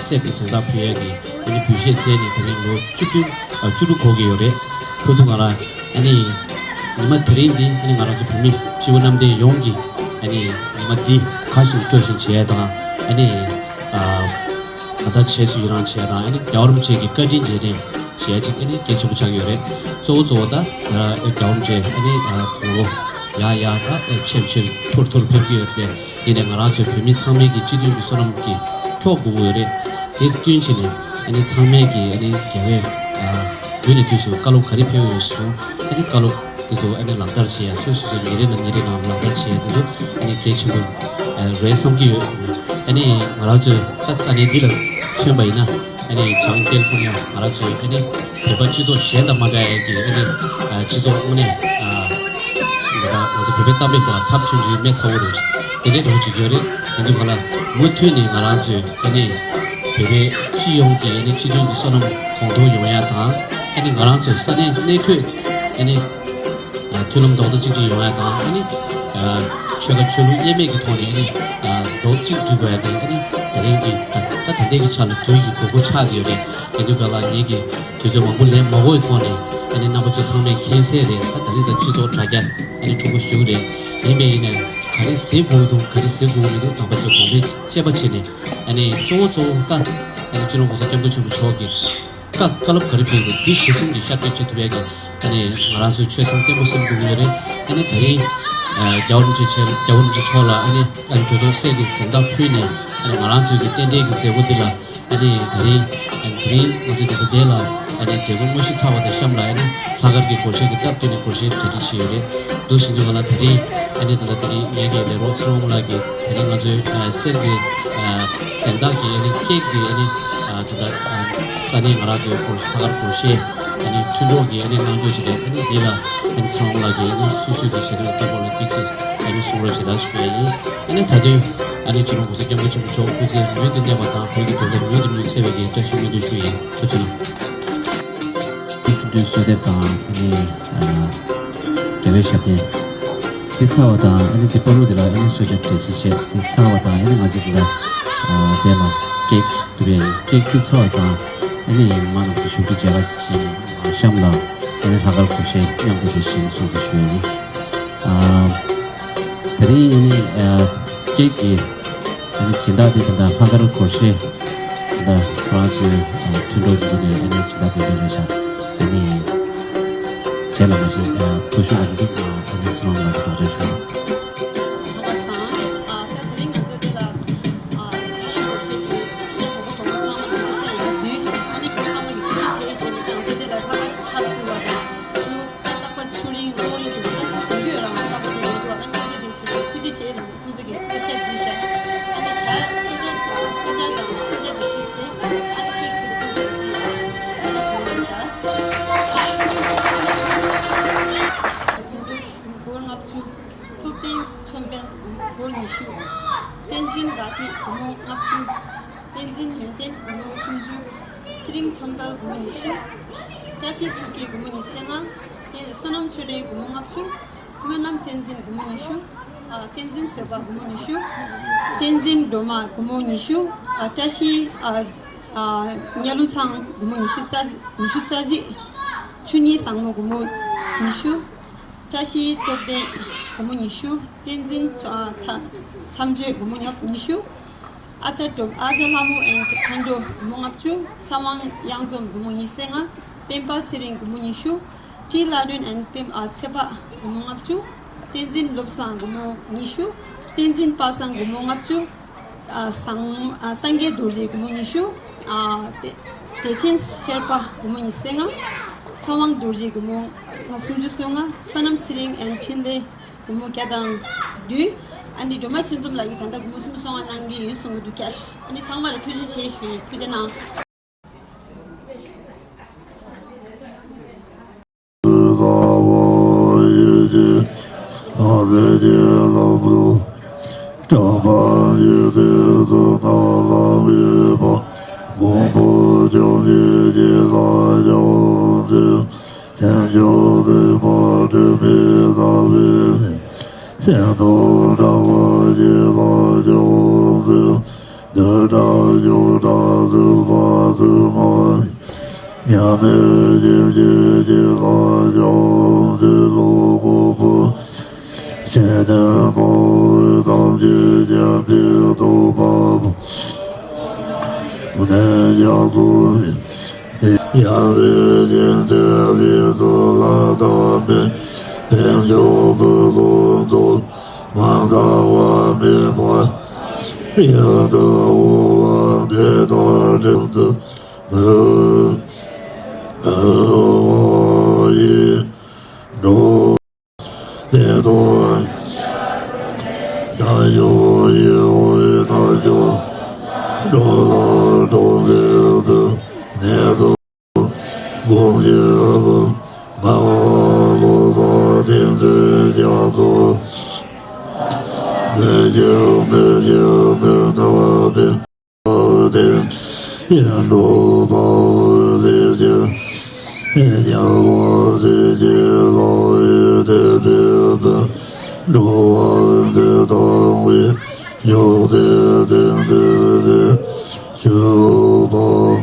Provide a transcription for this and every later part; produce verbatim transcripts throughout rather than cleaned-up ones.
གསེར་གྱི་གཟེངས་རྟགས་ཕུལ་ཡས་ཀྱི་ཨ་ནི་འབུལ་བཞེས་བསྩལ་ནས་ད་རིང་ལོ་བཅུ་བདུན་ཨ་བཅུ་དྲུག་འཁོར་གྱི་ཡོད་རེད། ཁོ་ཐུག་ང་རང་ཨ་ནི་ཉི་མ་དེ་རིང་འདི་ཨ་ནི་ང་རང་ཚོ་བོད་མི་སྤྱི་བོ་གནམ་བསྟན་ཡོངས་ཀྱི་ཨ་ནི་ཉི་མ་འདི་ཁ་བཞིན་སྤྲོ་བཞིན་བྱེད་ཡས་དང་ཨ་ནི་ཨ་ག་ད་བྱས་སུ་ཡི་རང་བྱེད་ཡས་དང་ཨ་ནི་རྒྱལ་བ་རིན་པོ་ཆེ་གི་བཀའ་དྲིན་རྗེས་དྲན་བྱེད་ཡས་ཅིག་ཨ་ནི་གལ་ཆེན་པོ་ཆགས་ཀྱི་ཡོད་རེད། གཙོ་བོ་གཙོ་བོ་ད་ད་རྒྱལ་བ་རིན་པོ་ཆེ་ཨ་ནི་ཨ་དགུང་ལོ་ཡར་ཡར་ད་ཆེར་ཆེར་མཐོར་མཐོར་ཕེབས་ཀྱི་ཡོད་རེད། ཡིན་ནའི་ང་རང་ཚོའི་བོད་མི་ཚང་མའི་གི་སྤྱི་མཐུན་གྱི་བསོད་ནམས་ཀྱི་འཁྱོག་དགོས་ཀྱི་ཡོད་རེད། དེ་བསྟུན་བྱས་ནས་ཨ་ནི་ཚང་མས་ཀྱི་ཨ་ནི་རྒྱལ་བའི་ཨ་དུས་ནས་དུས་སུ་བཀའ་སློབ་ག་རེ་ཕེབས་ཡོད་སོང་ཨ་ནི་བཀའ་སློབ་དེ་ཚོ་ཨ་ནི་ལག་བསྟར་བྱེད་ཡ་སོ་སོ་སོའི་ཉིན་རེ་ནང་ཉིན་རེ་ནང་ལག་བསྟར་བྱེད་ཡ་དེ་ཚོ་ཨ་ནི་གལ་ཆེན་པོ་ཨ་རེད་བསམ་གྱི་ཡོད། ཨ་ནི་ང་རང་ཚོའི་ད་ས་གནས་འདི་ལ་མཚོན་པ་ཡིན་ན། ཨ་ནི་བྱང་ཀེ་ལི་ཧྥོ་ནི་ཡ་ང་རང་ཚོའི་ཨ་ནི་བོད་པ་སྤྱི་ཚོགས་གཞན་དང་མ་འདྲ་ཡ་གི་ཨ་ནི་ཨ་སྤྱི་ཚོགས་དངོས་གནས་ཨ་ང་ཚོ་ང་ཚོ་བོད་པའི་གཏམ་དཔེ་ཚོ་ཐབས་ཆུང་ཆུང་མེད་ཚ་བོ་རེད། དེ་འདྲའི་འགྲོ་བཅུག་ཡོད་རེད། དེ་འདུག་ག་ལ་མུ་མཐུད་ནས་ང་རང་ཚོའི་ཨ་ནི་བོད་པའི་སྤྱི་ཡོངས་ཀྱི་ཨ་ནི་སྤྱི་མཐུན་གྱི་བསོད་ནམས་གོང་མཐོར་ཡོང་ཡ་དང་ཨ་ནི་ང་རང་ཚོའི་ས་གནས་གནས་འཁོད་ཨ་ནི། མཐུན་ལམ་རྡོག་རྩ་གཅིག་སྒྲིལ་ཡོང་ཡ་དང་ཨ་ནི་ཆོལ་ཁ་ཆོས་ལུགས་དབྱེར་མེད་ཀྱི་ཐོག་ནས་ཨ་ནི་རྡོག་གཅིག་སྒྲིལ་དགོས་ཡ་དེ་ཨ་ནི་ད་རིང་གི་ད་ད་ལྟའི་གི་ཆ་ལ་དུས་ཀྱི་དགོས་མཁོ་ཆགས་བསྡད་ཡོད་རེད། དེ་དུས་ག་ལ་ངེད་ཀྱི་དུས་ཚོད་མང་པོ་ལེན་མ་དགོས་པའི་ཐོག་ནས་ཨ་ནི་རྣམ་པ་ཚོ་ཚང་མས་མཁྱེན་གསལ་རེད། ད་ད་རིང་སང་སྤྱི་ཚོགས་དྲ་རྒྱ་ཨ་ནི་འཁྲུག་པོ་ཞེ་པོ་རེད། ཡིན་པས་ཡིན་ནའི་ག་རེ་ཟེར་དགོས་ཀྱི་འདུག་ག་རེ་ཟེར་དགོས་ཀྱི་མི་འདུག་རྣམ་པ་ཚོས་གོང་འཕེལ་དཔྱད་པ་བྱས་ནས་ཨ་ནི་གཙོ་བོ་གཙོ་བོ་ད་ཨ་ནི་སྤྱི་ནོར་༸གོང་ས་༸སྐྱབས་མགོན་ཆེན་པོ་མཆོག་གི་བཀའ་བཀའ་སློབ་ག་རེ་ཕེབས་འདུག་འདི་གཞིར་བཟུང་གིས་ཤར་བསྐྱོད་བྱེད་ཐུབ་ཡ་གི་ཨ་ནི་ང་རང་ཚོའི་ཆོས་བཟང་བརྟན་པོ་སེམས་སྐུ་ཡོད་རེད། ཨ་ནི་ད་རིང་ཨ་རྒྱལ་བ་རིན་པོ་ཆེ་རྒྱལ་བ་རིན་པོ་ཆེ་མཆོག་ལ་ཨ་ནི་ཨ་ནི་གྲོས་ཚོགས་སྲས་ཀྱི་གཟེངས་རྟགས་ཕུལ་ནས་ཨ་ནི་ང་རང་ཚོའི་གི་རྟེན་འབྲེལ་གྱི་མཛད་སྒོ་འདི་ལ་ཨ་ནི་ད་རིང་ཨ་ནི་དེ་རིང་ང་ཚོའི་ཉིན་གུང་འདི་ལ་ཨ་ནི་མཛད་སྒོ་དངོས་གཞི་ཚར་བ་དང་གཤམ་ལ་ཨ་ནི་ལྷག་དཀར་གྱི་སྒོར་གཞས་ཀྱི་སྟབས་བསྟུན་ནས་སྒོར་གཞས་གྲ་སྒྲིག་བྱས་ཡོད་རེད། འདུག་བཞིན་དུ་ང་ལ་དེ་རིང་ཨ་ནི་ད་ལྟ་དེ་རིང་ངེད་ཀྱི་ལས་རོགས་ཚེ་རིང་ལགས་ཀྱིས་དེ་རིང་ང་ཚོའི་ཨ་གསེར་གྱི་ཨ་གཟེངས་རྟགས་ཀྱི་ཨ་ནི་ཀེག་གི་ཨ་ནི་ཨ་ད་ལྟ་ཨ་ས་གནས་ང་རང་ཚོའི་སྒོར་ལྷག་དཀར་སྒོར་གཞས་ཨ་ནི་མཐུན་གྲོགས་ཀྱི་ཨ་ནི་གནང་རྒྱུ་ཞིག་རེད། ཨ་ནི་འདི་ལ་ཨ་ནི་ཚེ་རིང་ལགས་ཀྱིས་ཨ་ནི་སོ་སོའི་གི་ཞལ་འདོན་སྐད་འབོར་ལ་ཏིག་ཙམ་ཨ་ནི་གསུང་རོགས་ཞེ་དྲག་ཞུ་ཡ་ཡིན། ཨ་ནི་ད་དུང་ཨ་ནི་སྤྱི་ནོར་༸གོང་ས་༸སྐྱབས་མགོན་ཆེན་པོ་མཆོག་སྐུ་ཚེ་མྱུར་དུ་གནས་པ་དང་བོད་ཀྱི་དོན་དག་མྱུར་དུ་མྱུར་དུ་སེལ་བའི་གི་བཀྲ་ཤིས་སྨོན་འདུན་ཞུ་ཡ་ཡིན། ཐུགས་རྗེ་གནང་། འཕྲིན་བསྟོད་གསོལ་འདེབས་དང་ཨ་ནི་ཨ་འབྲེལ་བའི་ཞབས་བརྟན་འདི་ཚར་བ་དང་ཨ་ནི་འདི་བར་དུ་འདི་ལ་ཨ་ནི་གསོལ་ཇ་འབྲས་སིལ་བཅས་འདི་ཚར་བ་དང་ཨ་ནི་ང་ཚོ་འདི་ལ་ཨ་དེ་ལ་ཀེག་འདི་བས་ཀེག་འདི་ཚར་བ་དང་ཨ་ནི་མ་རྣམས་ཚོ་བཞུགས་ཁྲི་མཇལ་ཁ་བཞེས་ནས་གཤམ་ལ་ཨ་ནི་ལྷག་དཀར་སྒོར་གཞས་མཉམ་དུ་འདི་བཞེས་ནས་སོང་ཚེ་ཞུ་ཡ་ཡིན། ཨ་དེ་རིང་ཨ་ནི་ཨ་ཀེག་གི་ཨ་ནི་སྦྱིན་བདག་དེ་ད་ལྟ་ལྷག་དཀར་སྒོར་གཞས་ད་ལྟ་ཁོ་རང་ཚོའི་ཨ་མཐུན་གྲོགས་ཚོ་ནས་ཨ་ནི་སྦྱིན་བདག་དེ་འདྲ་རེད་ཤག་ཨ་ནི་རྗེས་ལ་མ་གཞི་ཨ་ཐུགས་ཤུགས་ཨ་ནི་ཨ་ནི་ཚེ་རིང་ལགས་ཀྱིས་སྒྲོག་སྦྱང་ཞུ། ལྷག་དཀར་སང་ཨ་ད་དེ་རིང་ང་ཚོ་འདི་ལ་ཨ་ལྷག་དཀར་སྒོར་གཞས་ཀྱི་ཨ་ནི་གྲོགས་པོ་གྲོགས་མོ་ཚང་མ་གི་ཤ་ཡོད་དུས་ཨ་ནི་ཁོང་ཚང་མ་གི་ཐུགས་རྗེ་ཆེ་ཞེས་ནས་ཀྱང་དེ་འདི་ལ་ལྷག་དཀར་ཚབ་ཚུད་པ་དང་། རྟག་པར་ཚུར་རིང་གློག་རིང་དུ་ད་ལྟ་གཟིགས་འོས་རང་རྟག་པར་དུ་ཡོང་འདུག་ཨ་ནི་ཐུགས་རྗེ་དེ་ཆེ་ཐུགས་རྗེ་ཆེ་ལ་ཁོང་ཚོ་གིས་སྐུ་ཞབས་བསྡུས་ཤག་ཨ་ནི་བྱ་གསོལ་ཇ་དང་གསོལ་ཇ་དང་གསོལ་ཇ་མི་ཤེས་ཚེ་ཨ་ནི་ཀེག་ཆེད་དུ་ཁོང་ཚོ་གིས་བྱ་ལ་ཐོན་ཡོད་ཤག་ཐུན་དྲུག་སྒོར་ལྔ་བཅུ། ཐུབ་བསྟན་ཆོམ་དཔལ་སྒོར་ཉི་ཤུ། བསྟན་འཛིན་དགའ་སྐྱིད་སྒོར་མོ་ལྔ་བཅུ། བསྟན་འཛིན་ཡོན་ཏན་སྒོར་མོ་སུམ་ཅུ། ཚེ་རིང་ཆོམ་དཔལ་སྒོར་མོ་ཉི་ཤུ། བཀྲ་ཤིས་ཆོས་སྐྱིད་སྒོར་མོ་ཉི་ཤུ་རྩ་ལྔ། བསྟན་བསོད་ནམས་ཆོས་སྒྲོན་སྒོར་མོ་ལྔ་བཅུ། སྨོན་ལམ་བསྟན་འཛིན་སྒོར་མོ་ཉི་ཤུ། ཨ་བསྟན་འཛིན་བཟོད་པ་སྒོར་མོ་ཉི་ཤུ། བསྟན་འཛིན་སྒྲོལ་མ་སྒོར་མོ་ཉི་ཤུ། ཨ་བཀྲ་ཤིས་ཨ་ཨ་གཉའ་ལུ་ཚང་སྒོར་མོ་ཉི་ཤུ་རྩ་ཉི་ཤུ་རྩ་གཅིག་ཆོས་ཉིད་བཟང་མོ་སྒོར་མོ་ཉི་ཤུ། བཀྲ་ཤིས་སྟོབས་ལྡན་སྒོར་མོ་ཉི་ཤུ། བསྟན་འཛིན་ཨ་ཐ་མཚམས་གཅོད་སྒོར་མོ་ཉི་ཤུ། ཨ་ཅག་སྒྲོལ་ཨ་ཅག་ལྷ་མོ་ཨེན་མཁའ་འགྲོ་སྒོར་མོ་ལྔ་བཅུ། ཚེ་དབང་གཡང་འཛོམས་སྒོར་མོ་ཉི་ཤུ་རྩ་ལྔ། སྤེན་པ་ཚེ་རིང་སྒོར་མོ་ཉི་ཤུ། བཀྲིས་ལྷ་སྒྲོན་ཨེན་སྤེན་ཨ་ཚེ་དཔག་སྒོར་མོ་ལྔ་བཅུ། བསྟན་འཛིན་བློ་བཟང་སྒོར་མོ་ཉི་ཤུ། བསྟན་འཛིན་པ་སངས་སྒོར་མོ་ལྔ་བཅུ། ཨ་སངས་ཨ་སངས་རྒྱས་རྡོ་རྗེ་སྒོར་མོ་ཉི་ཤུ། ཨ་བདེ་བདེ་ཆེན་ཤེར་པ་སྒོར་མོ་ཉི་ཤུ་རྩ་ལྔ། ཚེ་དབང་རྡོ་རྗེ་སྒོར་མོ་ལྔ་སུམ་ཅུ་སོ་ལྔ། བསོད་ནམས་ཚེ་རིང་ཨེན་འཕྲིན་ལས་སྒོར་མོ་བརྒྱ་དང་བདུན། ཨ་ནི་སྒྲོལ་མ་ཆོས་འཛོམས་ལགས་ཀྱིས་ད་ལྟ་སྒོར་མོ་སུམ་ཅུ་སོ་ལྔ་གནང་གི་ཡོད་གསུང་གི་འདུག་ཀྱ། ཨ་ནི་ཚང་མ་ལ་ཐུགས་རྗེ་ཆེ་ཞུ་ཡི། ཐུགས་རྗེ་གནང་། འདི་དག་ཡོ་དག་ཏུ་བ་ཏུ་མ། མཉམ་མེད་ཡེ་ཤེས་ཀྱི་ལྷ་ཡང་དེ་ལོ་གོ་བུ། ཤེས་ནས་མ་འོངས་ཐམས་ཅད་མཉམ་པའི་རྟོགས་པ་པོ། ནས་ཡང་དུ་ཡང་བའི་ཡིན་ཏེ་བི་དུ་ལ་དྭགས་མི་དཔལ་འབྱོར་བུ་དོན་དུ་མ་དག་པ་མེད་པ་ཡང་དུ་འོ་བ་འདི་དག་དྲན་དུ་མི་འོ་ཡི་འགྲོ། དེ་དང་ས་ཡོ་ཡི་འོ་ཡི་ན་ཡོ་འགྲོ་ལ་འགྲོ་འདི་དུ་ནས་དུ། སྒོམ་ཡོད་པ། ང་བློ་དང་ལྡན་ཚེ་རྒྱ་མཚོ། མི་སྐྱེ་མི་སྐྱེ་མི་ནུབ་པའི་ལྡན་ཡིན་འགྲོ་པ་ལས་ཀྱི་རྒྱལ་བ་ལས་ཀྱི་ལ་ཡི་དེ་བས་པའི་འགྲོ་བ་འདི་དང་བའི་ཡོག་དེ་དེ་འདི་དེ་ཆུ་བ།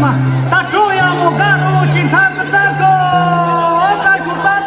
མ། ད་ཁྲོ་ཡག་མོ་དགའ་རུ་ཅིག་འཁྲབ་གི་བཙལ་གོ། བཙལ་གོ་བཙལ།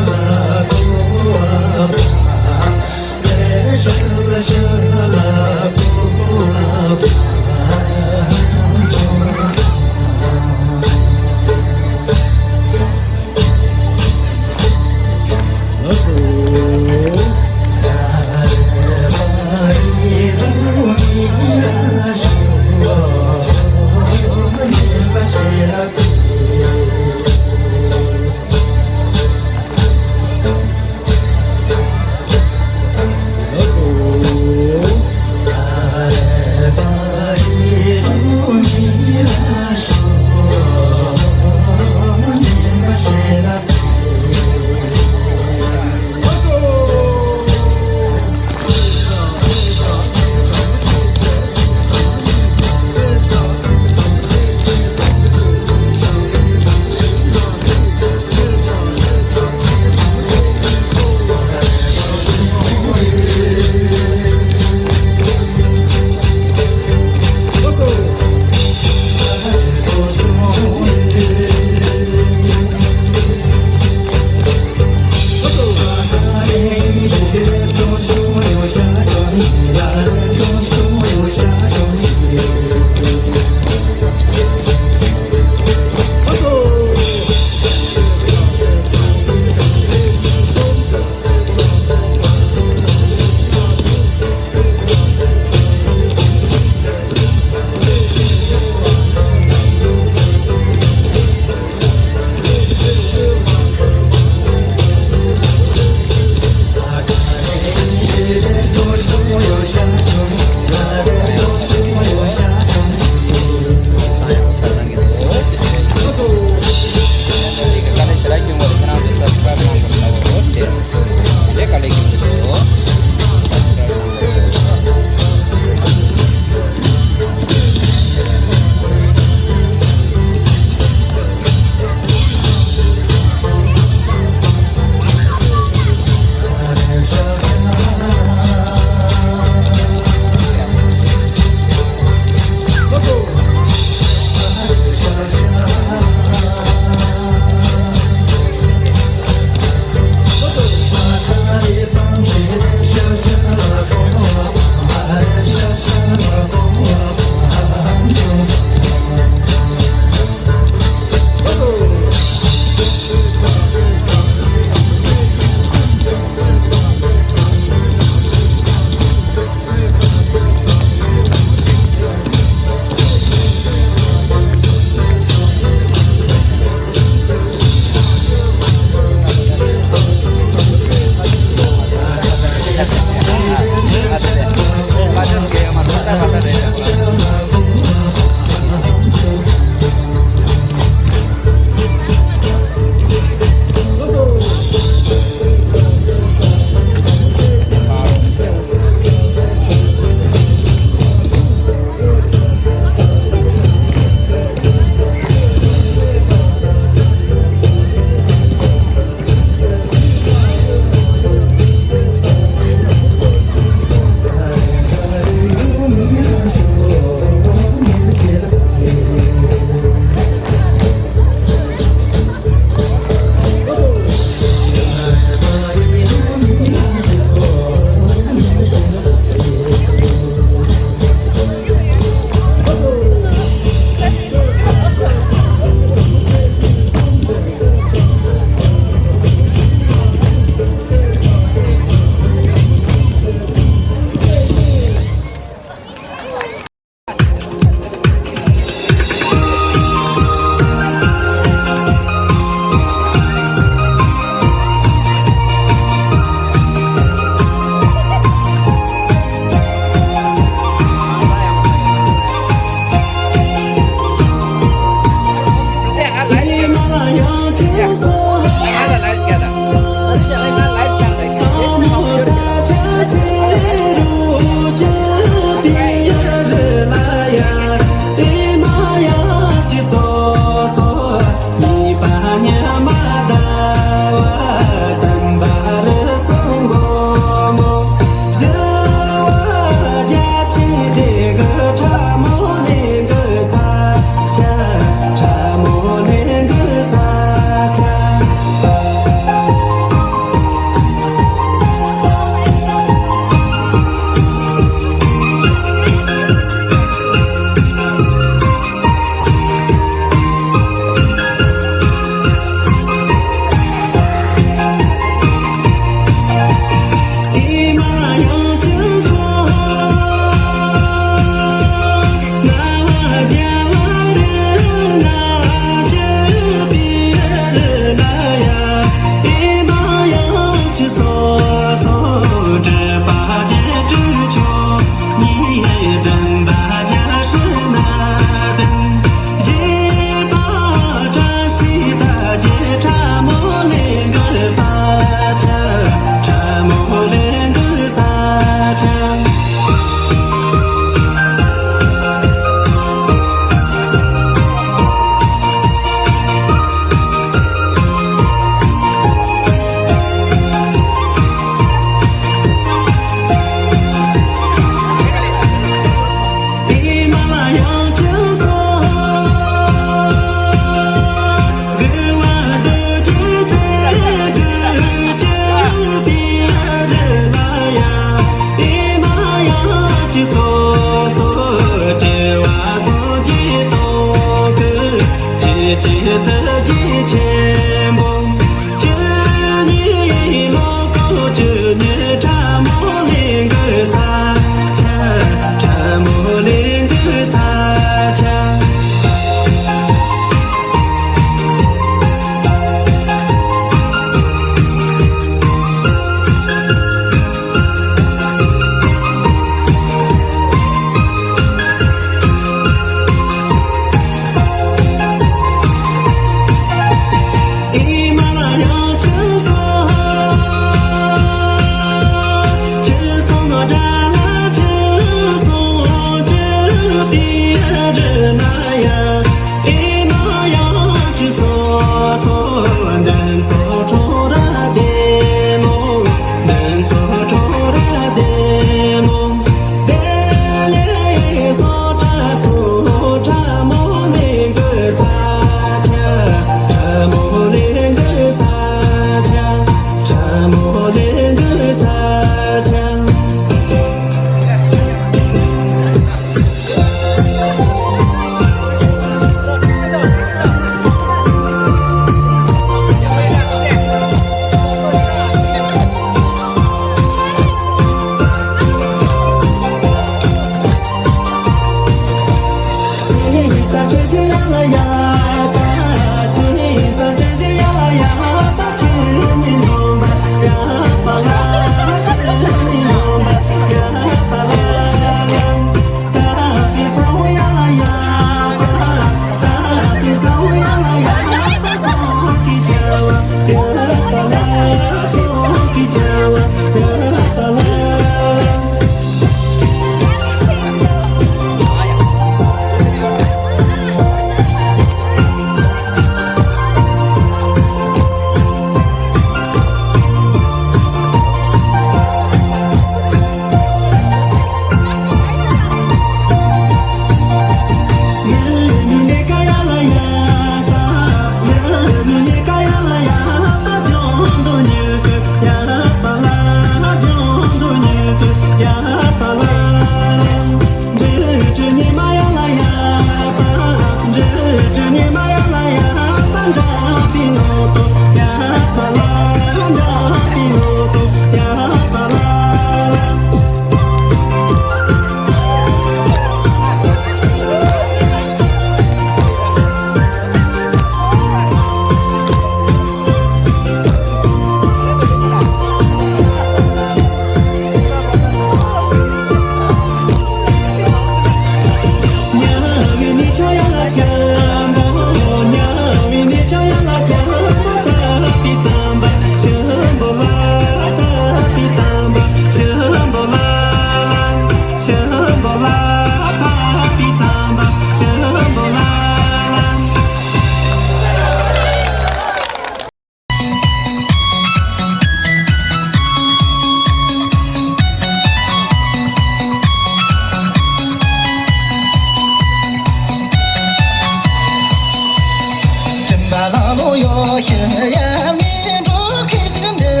ཡ་མི་འགྲོ་ཁྱེད་ཀྱི་འདིར་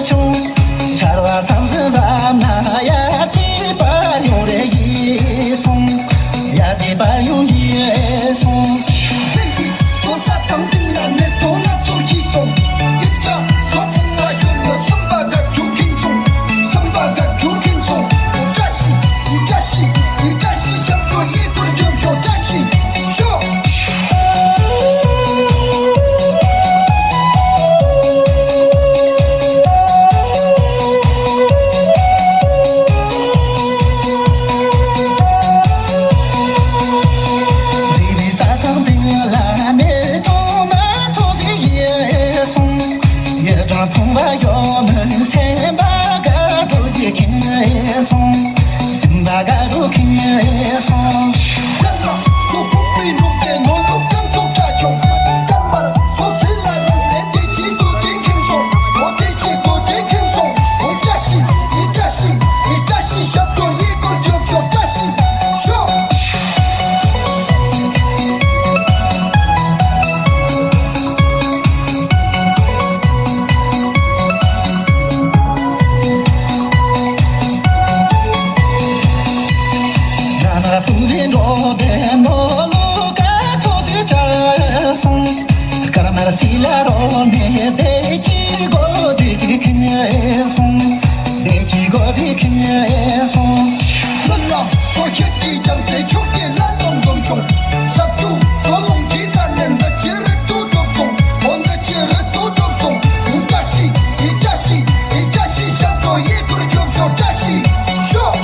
བྱུང་། ཆར་བ་མཚམས་སུ་བབས་ན་ཡ་ཐིག་པར་ཡོང་རེ་ཡིན་སོང་། ཡ་ཐིག་པར་ཡོང་ཡིན་སོང་། ཁྱེད་ཀྱི་བཟོ་ལྟ་དང་སྟེང་ལ་མེ་ཏོག་སྣ་ཚོགས་ཤིག་སོང་། ཡིག་ཆ་བཟོ་ཁོང་ལ་ཞོན་ལ་བསམ་པ་དགའ་ཆུ་ཁེངས་སོང་། བསམ་པ་དགའ་ཆུ་ཁེངས་སོང་། བཀྲ་ཤིས་ཡིན། བཀྲ་ཤིས་ཡིན། བཀྲ་ཤིས་ཞབས་བྲོ་ཡི་གུར་འཇོམས་ཤོག། བཀྲ་ཤིས་ཤོག། སྐར་མར་སི་ལ་རོ་ནས་བདེ་སྐྱིད་སྒོ་འདི་ཅིག་ཁེངས་སོང་། བདེ་སྐྱིད་སྒོ་འདི་ཁེངས་སོང་། ལོ་ལ་སོ་ཁྱེད་ཀྱི་རྒྱང་ཚད་ཕྱོགས་ཀྱི་ལ་ལོ་འཛོམས་བྱུང་། ས་བཅུ་སོ་ལོང་གི་རྩ་ནས་འདི་ཅི་རེད་དུ་གྲུབ་སོང་། འོ་འདི་ཅི་རེད་དུ་གྲུབ་སོང་། བཀྲ་ཤིས་ཡིན། བཀྲ་ཤིས་ཡིན། བཀྲ་ཤིས་ཞབས་བྲོ་ཡི་གུར་འཇོམས་ཤོག། བཀྲ་ཤིས་ཤོག།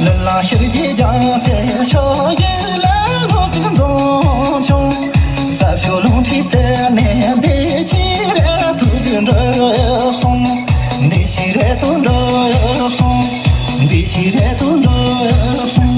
ལ་ལ་ཤར་གྱི་རྒྱང་ཚད་ཤོག་ཡུལ་ལ་ལོ་གཅིག་འཛོམས་བྱུང་། ས་ཕྱོགས་ལུང་ཁྲིད་དེ་ནས་འདི་ཤི་རེ་ཐུག་གི་འགྲོ་སོང་། འདི་ཤི་རེ་ཐུག་འགྲོ་སོང་། འདི་ཤི་རེ་ཐུག་འགྲོ་སོང་།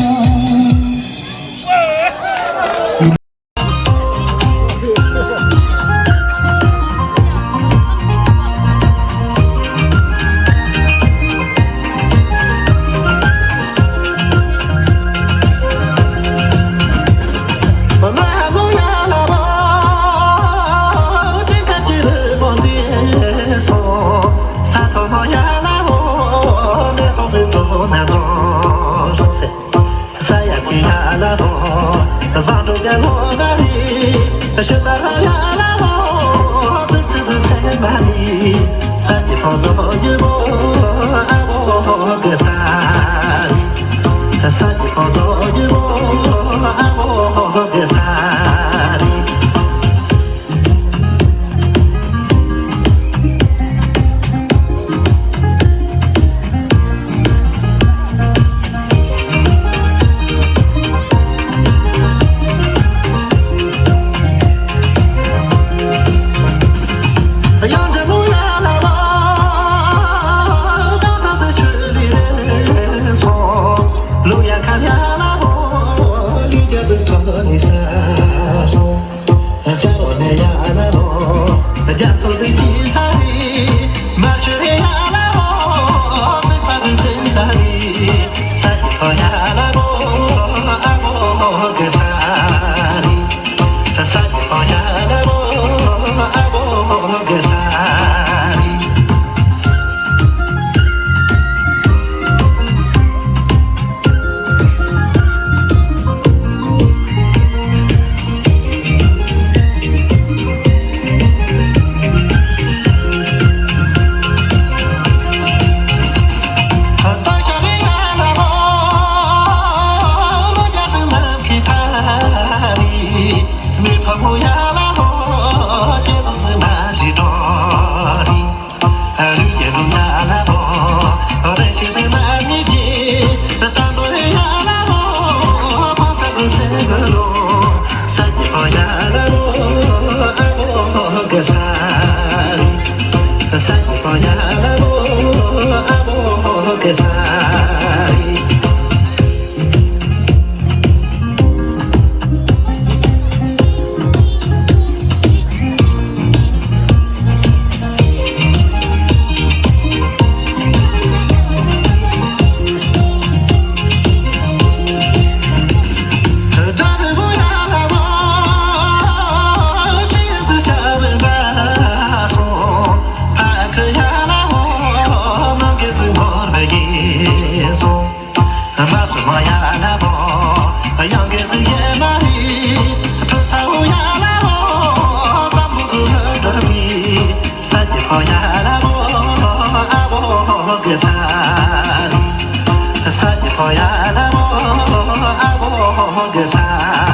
གེ་ས། ས་ཀྱི་ཕོ་ཡ་ལ་མོ་ཨ་བོ་གེ་ས།